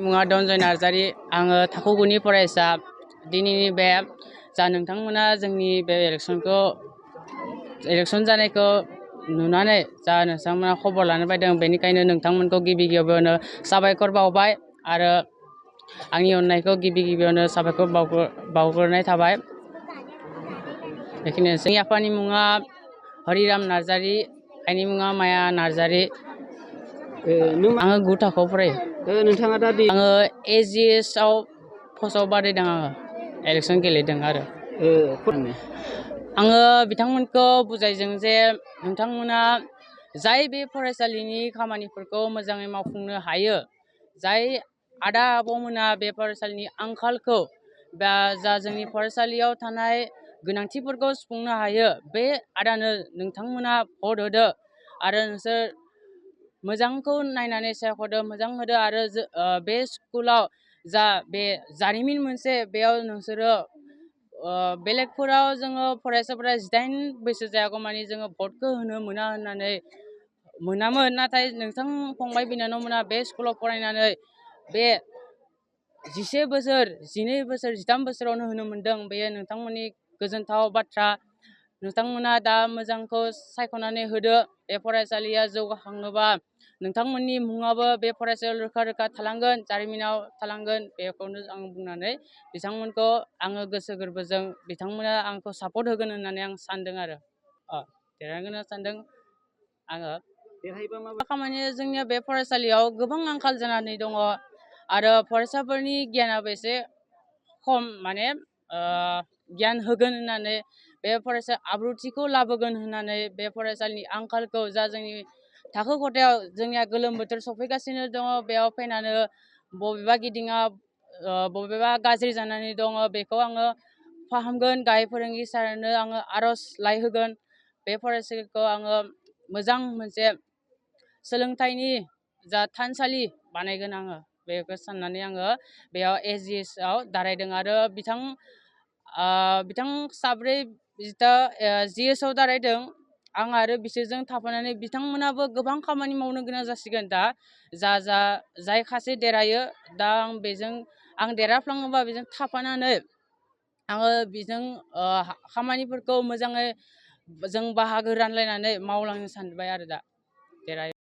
मुङा धनजय नार्जारि। आङो थाखो 9 नि फरायसा। दिनैनि बे जा नोंथांमोना जोंनि बे इलेक्सन जानायखौ नुनानै जा नोंथांमोना खबर लानो फैदों, बेनिखायनो नोंथांमोनखौ गिबि गिबियावनो साबायखर बावबाय आरो आंनि अननायखौ गिबि गिबियावनो साबायखर बावग्रोनाय थाबाय। बेखिनियानोसै। जोंनि आफानि मुङा हरिराम नार्जारि, आइनि मुङा माया नार्जारि। आङो 9 थाखोआव फरायो। नोंथाङा दा आङो AGS आव पस्टआव बादायदों। आङो इलेक्सन गेलेदों आरो आङो बिथांमोनखौ बुजायदों जे नोंथांमोना जाय बे फरायसालिनि खामानिफोरखौ मोजाङै मावफुंनो हायो, जाय आदा आब'मोना बे फरायसालिनि आंखालखौ बा जा जोंनि फरायसालियाव थानाय गोनांथिफोरखौ सुफुंनो हायो, बे आदानो नोंथांमोना भट होदो आरो नोंसोर मोजांखौ नायनानै सायख'दो, मोजां होदो आरो बे स्कुलाव जा बे जारिमिन मोनसे, बेयाव नोंसोरो बेलेगफोराव जोङो फरायसाफोरा 18 बैसो जायागौमानि जोङो भटखौ होनो मोना होननानै मोनामोन, नाथाय नोंथां फंबाय बिनानावमोना बे स्कुलाव फरायनानै बे 11 बोसोर, 12 बोसोर, 13 बोसोरावनो होनो मोनदों। बेयो नोंथांमोननि गोजोनथाव बाथ्रा। नोंथांमोना दा मोजांखौ सायख'नानै होदो। बे फरायसालिया जौगाखाङोबा नोंथांमोननि मुङाबो बे फरायसालियाव रोखा रोखा थालांगोन, जारिमिनाव थालांगोन। बेखौनो आं बुंनानै बिथांमोनखौ आङो गोसो गोरबोजों बिथांमोना आंखौ सापर्ट होगोन होननानै आं सानदों आरो देरहागोन होनना सानदों आङो। खामानि जोंनिया बे फरायसालियाव गोबां आंखाल जानानै दङ आरो फरायसाफोरनि गियानाबो एसे खम, माने गियान होगोन होननानै बे फरायसा आब्रुथिखौ लाबोगोन होननानै बे फरायसालिनि आंखालखौ जा जोंनि थाखो खथायाव जोंनिया गोलोम बोथोर सफैगासिनो दङ, बेयाव फैनानै बबेबा गिदिङा बबेबा गाज्रि जानानै दङ, बेखौ आङो फाहामगोन। गाहाय फोरोंगिरि सारनो आङो आर'जलाइ होगोन। बे फरायसालिखौ आङो मोजां मोनसे सोलोंथाइनि जा थानसालि बानायगोन। आङो बेखौ साननानै आङो बेयाव AGS आव दारायदों आरो बिथां साब्रै GS आव दारायदों। आं आरो बिसोरजों थाफानानै बिथांमोनाबो गोबां खामानि मावनो गोनां जासिगोन दा जाय खासे देरहायो, दा आं देरहाफ्लाङोबा बेजों थाफानानै आङो बेजों खामानिफोरखौ मोजाङै जों बाहागो रानलायनानै मावलांनो सानबाय आरो दा देरहायो।